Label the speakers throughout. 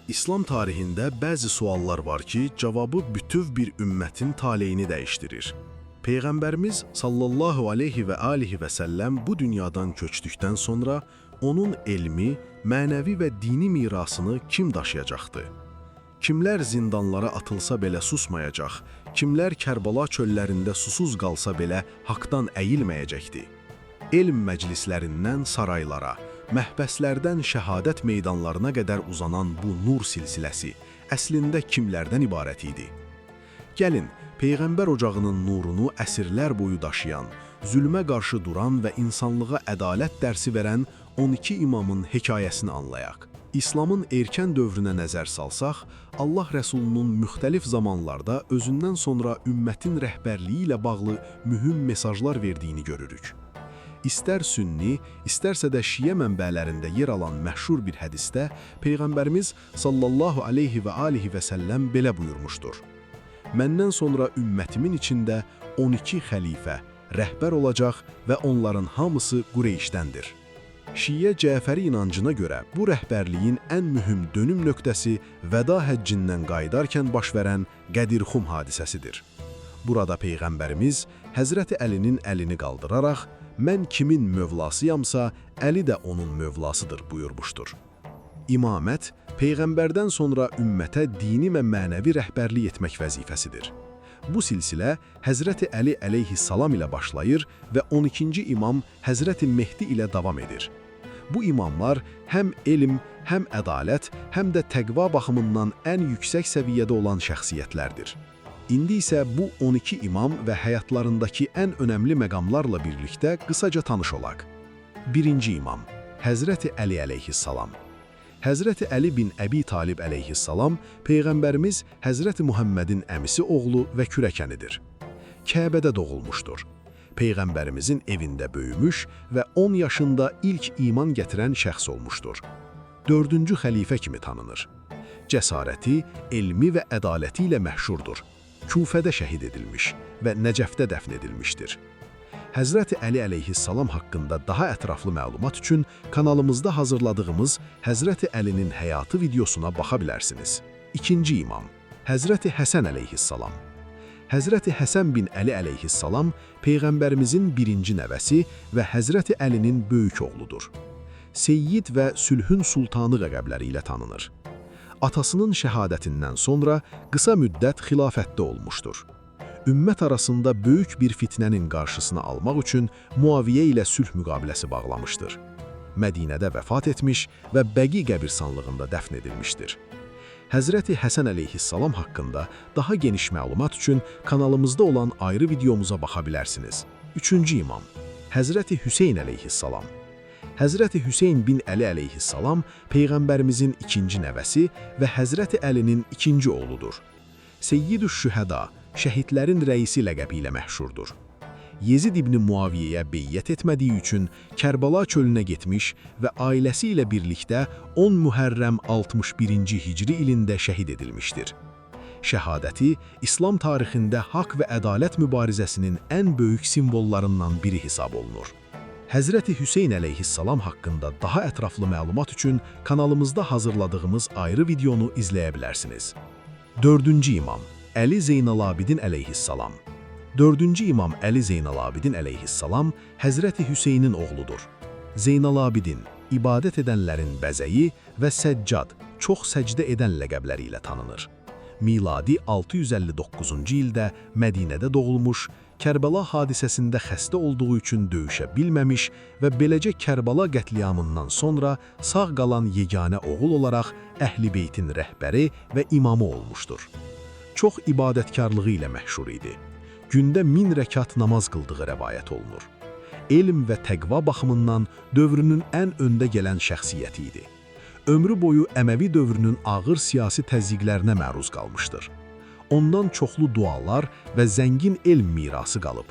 Speaker 1: İslam tarixində bəzi suallar var ki, cavabı bütöv bir ümmətin taleyini dəyişdirir. Peyğəmbərimiz sallallahu aleyhi və alihi və səlləm bu dünyadan köçdükdən sonra onun elmi, mənəvi və dini mirasını kim daşıyacaqdı? Kimlər zindanlara atılsa belə susmayacaq, kimlər Kərbəla çöllərində susuz qalsa belə haqdan əyilməyəcəkdi? Elm məclislərindən saraylara, məhbəslərdən şəhadət meydanlarına qədər uzanan bu nur silsiləsi əslində kimlərdən ibarət idi? Gəlin, Peyğəmbər ocağının nurunu əsrlər boyu daşıyan, zülmə qarşı duran və insanlığa ədalət dərsi verən 12 imamın hekayəsini anlayaq. İslamın erkən dövrünə nəzər salsaq, Allah Rəsulunun müxtəlif zamanlarda özündən sonra ümmətin rəhbərliyi ilə bağlı mühüm mesajlar verdiyini görürük. İstər sünni, istərsə də şiə mənbələrində yer alan məşhur bir hədisdə Peyğəmbərimiz sallallahu aleyhi və alihi və səlləm belə buyurmuşdur: "Məndən sonra ümmətimin içində 12 xəlifə, rəhbər olacaq və onların hamısı Qureyşdəndir." Şiə Cəfəri inancına görə bu rəhbərliyin ən mühüm dönüm nöqtəsi vəda həccindən qayıdarkən baş verən Qədirxum hadisəsidir. Burada Peyğəmbərimiz Həzrəti Əlinin əlini qaldıraraq "Mən kimin mövlasıyamsa, Əli də onun mövlasıdır" buyurmuşdur. İmamət, Peyğəmbərdən sonra ümmətə dini və mənəvi rəhbərlik etmək vəzifəsidir. Bu silsilə Həzrəti Əli əleyhissalam ilə başlayır və 12-ci imam Həzrəti Mehdi ilə davam edir. Bu imamlar həm elm, həm ədalət, həm də təqva baxımından ən yüksək səviyyədə olan şəxsiyyətlərdir. İndi isə bu 12 imam və həyatlarındakı ən önəmli məqamlarla birlikdə qısaca tanış olaq. Birinci imam, Həzrəti Əli əleyhissalam. Həzrəti Əli bin Əbi Talib əleyhissalam Peyğəmbərimiz Həzrəti Muhammedin əmisi oğlu və kürəkənidir. Kəbədə doğulmuşdur. Peyğəmbərimizin evində böyümüş və 10 yaşında ilk iman gətirən şəxs olmuşdur. Dördüncü xəlifə kimi tanınır. Cəsarəti, elmi və ədaləti ilə məşhurdur. Kufədə şəhid edilmiş və Nəcəfdə dəfn edilmişdir. Həzrəti Əli əleyhissalam haqqında daha ətraflı məlumat üçün kanalımızda hazırladığımız Həzrəti Əlinin həyatı videosuna baxa bilərsiniz. İkinci imam, Həzrəti Həsən əleyhissalam. Həzrəti Həsən bin Əli əleyhissalam Peyğəmbərimizin birinci nəvəsi və Həzrəti Əlinin böyük oğludur. Seyyid və Sülhün Sultanı ləqəbləri ilə tanınır. Atasının şəhadətindən sonra qısa müddət xilafətdə olmuşdur. Ümmət arasında böyük bir fitnənin qarşısını almaq üçün Muaviyə ilə sülh müqaviləsi bağlamışdır. Mədinədə vəfat etmiş və Bəqi qəbirstanlığında dəfn edilmişdir. Həzrəti Həsən əleyhissalam haqqında daha geniş məlumat üçün kanalımızda olan ayrı videomuza baxa bilərsiniz. Üçüncü imam, Həzrəti Hüseyn əleyhissalam. Həzrəti Hüseyn bin Əli əleyhissalam Peyğəmbərimizin ikinci nəvəsi və Həzrəti Əlinin ikinci oğludur. Seyyidüş Şühəda, şəhidlərin rəisi ləqəbi ilə məşhurdur. Yezid ibn Muaviyəyə beyyət etmədiyi üçün Kərbəla çölünə getmiş və ailəsi ilə birlikdə 10 Mühərrəm 61-ci Hicri ilində şəhid edilmişdir. Şəhadəti İslam tarixində haqq və ədalət mübarizəsinin ən böyük simvollarından biri hesab olunur. Həzrəti Hüseyn əleyhissalam haqqında daha ətraflı məlumat üçün kanalımızda hazırladığımız ayrı videonu izləyə bilərsiniz. Dördüncü imam, Əli Zeynalabidin əleyhissalam. Dördüncü imam Əli Zeynalabidin əleyhissalam Həzrəti Hüseynin oğludur. Zeynalabidin, ibadət edənlərin bəzəyi və Səccad, çox səcdə edən ləqəbləri ilə tanınır. Miladi 659-cu ildə Mədinədə doğulmuş, Kərbəla hadisəsində xəstə olduğu üçün döyüşə bilməmiş və beləcə Kərbəla qətliamından sonra sağ qalan yeganə oğul olaraq Əhl-i Beytin rəhbəri və imamı olmuşdur. Çox ibadətkarlığı ilə məşhur idi. Gündə 1000 rəkat namaz qıldığı rəvayət olunur. Elm və təqva baxımından dövrünün ən öndə gələn şəxsiyyəti idi. Ömrü boyu Əməvi dövrünün ağır siyasi təzyiqlərinə məruz qalmışdır. Ondan çoxlu dualar və zəngin elm mirası qalıb.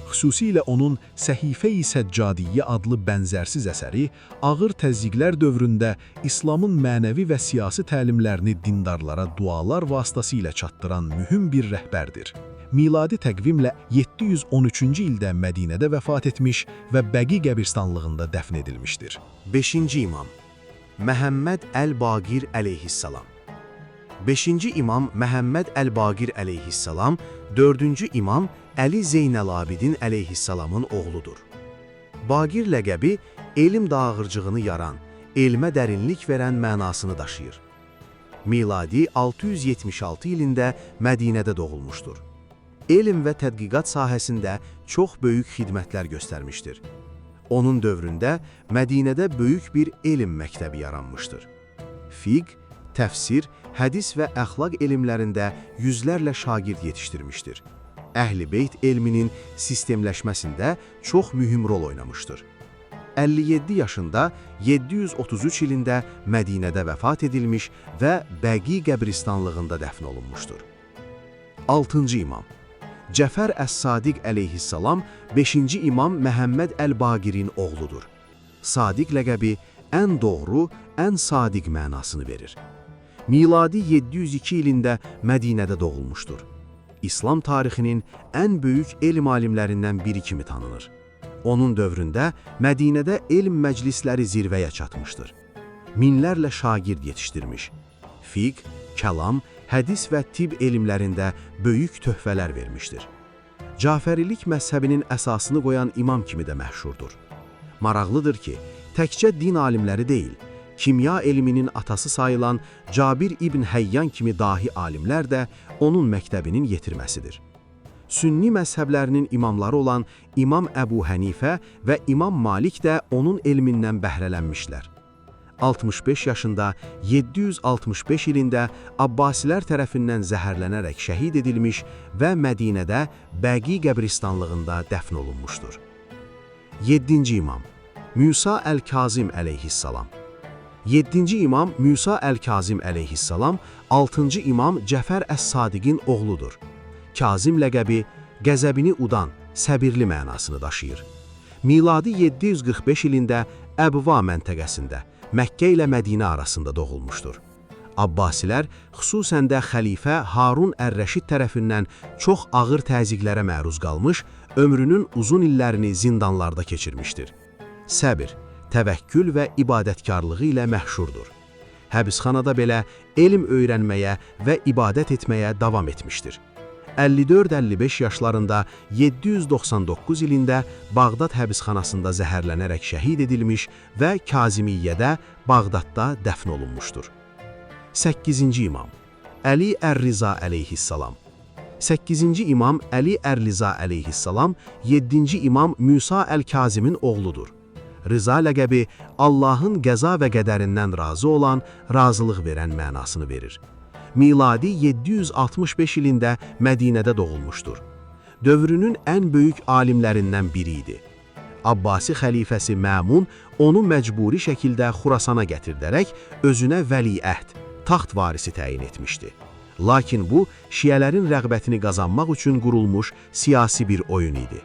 Speaker 1: Xüsusilə onun Səhifə-i Səccadiyyə adlı bənzərsiz əsəri ağır təzyiqlər dövründə İslamın mənəvi və siyasi təlimlərini dindarlara dualar vasitəsilə çatdıran mühüm bir rəhbərdir. Miladi təqvimlə 713-cü ildə Mədinədə vəfat etmiş və Bəqi qəbirstanlığında dəfn edilmişdir.
Speaker 2: Beşinci imam, Məhəmməd Əl-Baqir əleyhissalam. 5-ci İmam Məhəmməd Əl-Baqir əleyhissalam, 4-cü İmam Əli Zeynəlabidin əleyhissalamın oğludur. Baqir ləqəbi elm dağarcığını yaran, elmə dərinlik verən mənasını daşıyır. Miladi 676 ilində Mədinədə doğulmuşdur. Elm və tədqiqat sahəsində çox böyük xidmətlər göstərmişdir. Onun dövründə Mədinədə böyük bir elm məktəbi yaranmışdır. Fiqh, təfsir, hədis və əxlaq elmlərində yüzlərlə şagird yetişdirmişdir. Əhl-i Beyt elminin sistemləşməsində çox mühüm rol oynamışdır. 57 yaşında 733 ilində Mədinədə vəfat edilmiş və Bəqi qəbristanlığında dəfn olunmuşdur. 6-cı İmam Cəfər Əs-Sadiq əleyhissalam 5-ci İmam Məhəmməd Əl-Baqirin oğludur. Sadiq ləqəbi ən doğru, ən sadiq mənasını verir. Miladi 702 ilində Mədinədə doğulmuşdur. İslam tarixinin ən böyük elm alimlərindən biri kimi tanınır. Onun dövründə Mədinədə elm məclisləri zirvəyə çatmışdır. Minlərlə şagird yetişdirmiş. Fiqh, kəlam, hədis və tibb elmlərində böyük töhfələr vermişdir. Cafərilik məzhəbinin əsasını qoyan imam kimi də məşhurdur. Maraqlıdır ki, təkcə din alimləri deyil, kimya elminin atası sayılan Cabir İbn Həyyan kimi dahi alimlər də onun məktəbinin yetirməsidir. Sünni məzhəblərinin imamları olan İmam Əbu Hənifə və İmam Malik də onun elmindən bəhrələnmişlər. 65 yaşında 765 ilində Abbasilər tərəfindən zəhərlənərək şəhid edilmiş və Mədinədə Bəqi qəbristanlığında dəfn olunmuşdur. 7-ci İmam Musa Əl-Kazim əleyhissalam. 7-ci İmam Musa Əl-Kazim əleyhissalam 6-cı İmam Cəfər Əs-Sadiqin oğludur. Kazim ləqəbi qəzəbini udan, səbirli mənasını daşıyır. Miladi 745 ilində Əbva məntəqəsində Məkkə ilə Mədinə arasında doğulmuşdur. Abbasilər, xüsusən də xəlifə Harun Ər-Rəşid tərəfindən çox ağır təzyiqlərə məruz qalmış, ömrünün uzun illərini zindanlarda keçirmişdir. Səbir, təvəkkül və ibadətkarlığı ilə məşhurdur. Həbsxanada belə elm öyrənməyə və ibadət etməyə davam etmişdir. 54-55 yaşlarında 799 ilində Bağdad həbsxanasında zəhərlənərək şəhid edilmiş və Kazimiyyədə Bağdadda dəfn olunmuşdur. 8-ci İmam Əli Ər-Riza əleyhissalam. 8-ci İmam Əli Ər-Riza əleyhissalam 7-ci İmam Musa Əl-Kazimin oğludur. Rıza ləqəbi Allahın qəza və qədərindən razı olan, razılıq verən mənasını verir. Miladi 765 ilində Mədinədə doğulmuşdur. Dövrünün ən böyük alimlərindən biri idi. Abbasi xəlifəsi Məmun onu məcburi şəkildə Xurasana gətirdərək özünə vəliəhd, taxt varisi təyin etmişdi. Lakin bu, şiələrin rəğbətini qazanmaq üçün qurulmuş siyasi bir oyun idi.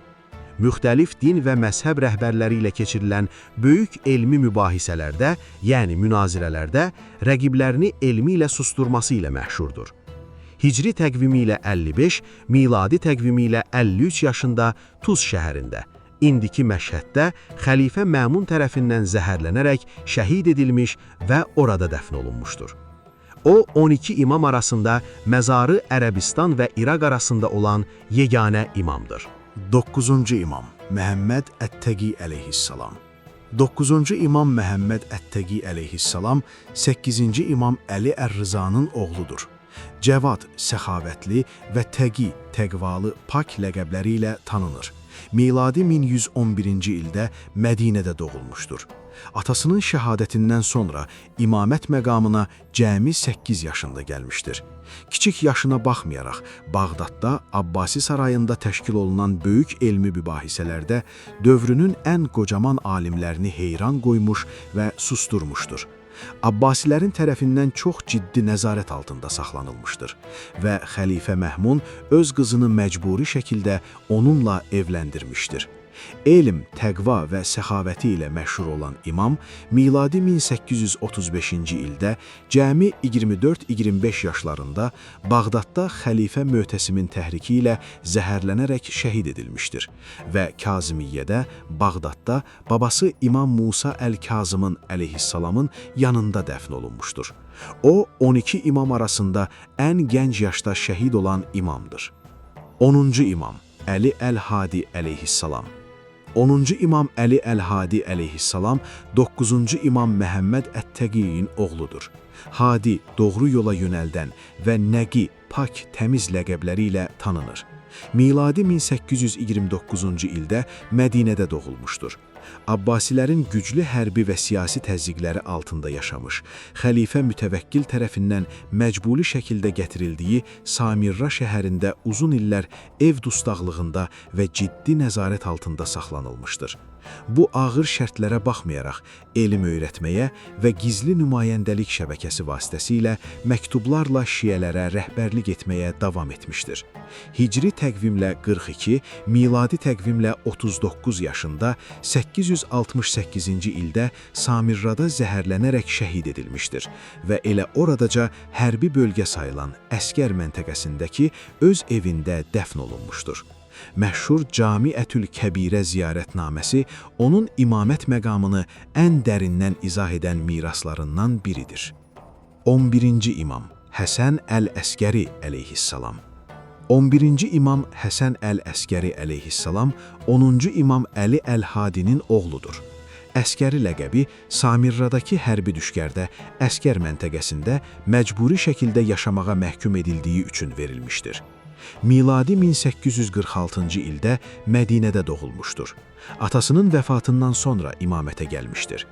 Speaker 2: Müxtəlif din və məzhəb rəhbərləri ilə keçirilən böyük elmi mübahisələrdə, yəni münazirələrdə rəqiblərini elmi ilə susturması ilə məşhurdur. Hicri təqvimi ilə 55, miladi təqvimi ilə 53 yaşında Tuz şəhərində, indiki Məşhəddə xəlifə Məmun tərəfindən zəhərlənərək şəhid edilmiş və orada dəfn olunmuşdur. O, 12 imam arasında məzarı Ərəbistan və İraq arasında olan yeganə imamdır.
Speaker 1: 9-cu İmam Məhəmməd Ət-Təqi əleyhissalam. 9-cu İmam Məhəmməd Ət-Təqi əleyhissalam 8-ci İmam Əli Ər-Rızanın oğludur. Cəvad, səxavətli və Təqi, təqvalı, pak ləqəbləri ilə tanınır. Miladi 1111-ci ildə Mədinədə doğulmuşdur. Atasının şəhadətindən sonra imamət məqamına cəmi 8 yaşında gəlmişdir. Kiçik yaşına baxmayaraq Bağdadda Abbasi sarayında təşkil olunan böyük elmi mübahisələrdə dövrünün ən qocaman alimlərini heyran qoymuş və susturmuşdur. Abbasilərin tərəfindən çox ciddi nəzarət altında saxlanılmışdır və xəlifə Məhmun öz qızını məcburi şəkildə onunla evləndirmişdir. Elm, təqva və səxavəti ilə məşhur olan imam, miladi 1835-ci ildə cəmi 24-25 yaşlarında Bağdadda xəlifə Möhtəsimin təhriki ilə zəhərlənərək şəhid edilmişdir və Kazimiyyədə, Bağdadda babası İmam Musa əl-Kazımın əleyhissalamın yanında dəfn olunmuşdur. O, 12 imam arasında ən gənc yaşda şəhid olan imamdır. 10. İmam Əli Əl-Hadi əleyhissalam. 10. İmam Əli Əl-Hadi əleyhissalam 9. İmam Məhəmməd Ət-Təqiyin oğludur. Hadi, doğru yola yönəldən və Nəqi, pak, təmiz ləqəbləri ilə tanınır. Miladi 1829-cu ildə Mədinədə doğulmuşdur. Abbasilərin güclü hərbi və siyasi təzyiqləri altında yaşamış, xəlifə Mütəvəkkil tərəfindən məcburi şəkildə gətirildiyi Samirra şəhərində uzun illər ev dustaqlığında və ciddi nəzarət altında saxlanılmışdır. Bu ağır şərtlərə baxmayaraq elm öyrətməyə və gizli nümayəndəlik şəbəkəsi vasitəsilə məktublarla şiələrə rəhbərlik etməyə davam etmişdir. Hicri təqvimlə 42, miladi təqvimlə 39 yaşında 868-ci ildə Samirrada zəhərlənərək şəhid edilmişdir və elə oradaca hərbi bölgə sayılan Əskər məntəqəsindəki öz evində dəfn olunmuşdur. Məşhur Camiətül Kəbirə ziyarətnaməsi onun imamət məqamını ən dərindən izah edən miraslarından biridir. 11-ci İmam Həsən Əl-Əskəri əleyhissalam. 11-ci İmam Həsən Əl-Əskəri əleyhissalam 10-cu İmam Əli Əl-Hadinin oğludur. Əskəri ləqəbi Samirradakı hərbi düşkərdə Əskər məntəqəsində məcburi şəkildə yaşamağa məhkum edildiyi üçün verilmişdir. Miladi 1846-cı ildə Mədinədə doğulmuşdur. Atasının vəfatından sonra imamətə gəlmişdir.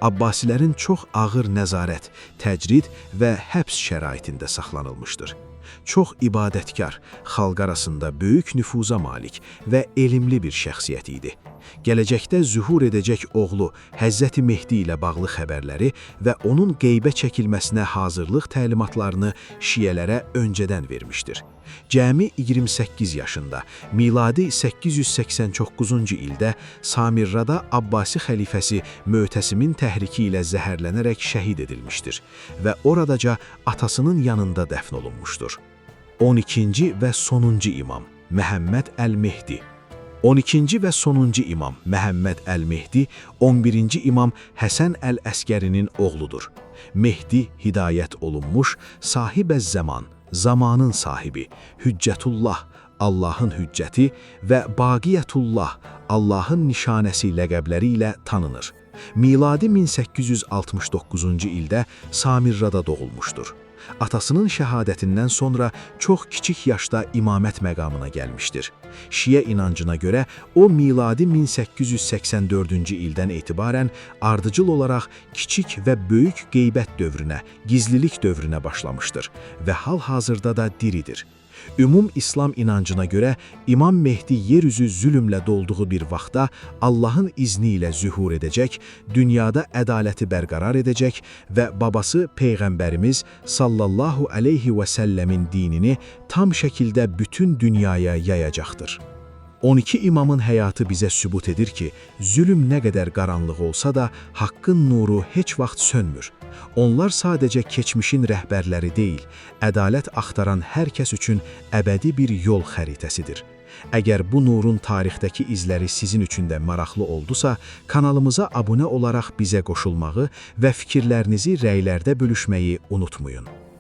Speaker 1: Abbasilərin çox ağır nəzarət, təcrid və həbs şəraitində saxlanılmışdır. Çox ibadətkar, xalq arasında böyük nüfuza malik və elmli bir şəxsiyyət idi. Gələcəkdə zühur edəcək oğlu Həzrəti Mehdi ilə bağlı xəbərləri və onun qeybə çəkilməsinə hazırlıq təlimatlarını şiələrə öncədən vermişdir. Cəmi 28 yaşında, miladi 889-cu ildə Samirrada Abbasi xəlifəsi Möhtəsimin təhriki ilə zəhərlənərək şəhid edilmişdir və oradaca atasının yanında dəfn olunmuşdur. 12-ci və sonuncu imam Məhəmməd Əl-Mehdi. 12-ci və sonuncu imam Məhəmməd Əl-Mehdi, 11-ci imam Həsən Əl-Əskərinin oğludur. Mehdi hidayət olunmuş, sahib-əz-zaman, zamanın sahibi, Hüccətullah, Allahın hüccəti və Baqiyyətullah, Allahın nişanəsi ləqəbləri ilə tanınır. Miladi 1869-cu ildə Samirrada doğulmuşdur. Atasının şəhadətindən sonra çox kiçik yaşda imamət məqamına gəlmişdir. Şiə inancına görə o miladi 1884-cü ildən etibarən ardıcıl olaraq kiçik və böyük qeybət dövrünə, gizlilik dövrünə başlamışdır və hal-hazırda da diridir. Ümum İslam inancına görə İmam Mehdi yeryüzü zülmlə dolduğu bir vaxtda Allahın izni ilə zühur edəcək, dünyada ədaləti bərqərar edəcək və babası Peyğəmbərimiz sallallahu aleyhi və səlləmin dinini tam şəkildə bütün dünyaya yayacaqdır. 12 imamın həyatı bizə sübut edir ki, zülm nə qədər qaranlıq olsa da, haqqın nuru heç vaxt sönmür. Onlar sadəcə keçmişin rəhbərləri deyil, ədalət axtaran hər kəs üçün əbədi bir yol xəritəsidir. Əgər bu nurun tarixdəki izləri sizin üçün də maraqlı oldusa, kanalımıza abunə olaraq bizə qoşulmağı və fikirlərinizi rəylərdə bölüşməyi unutmayın.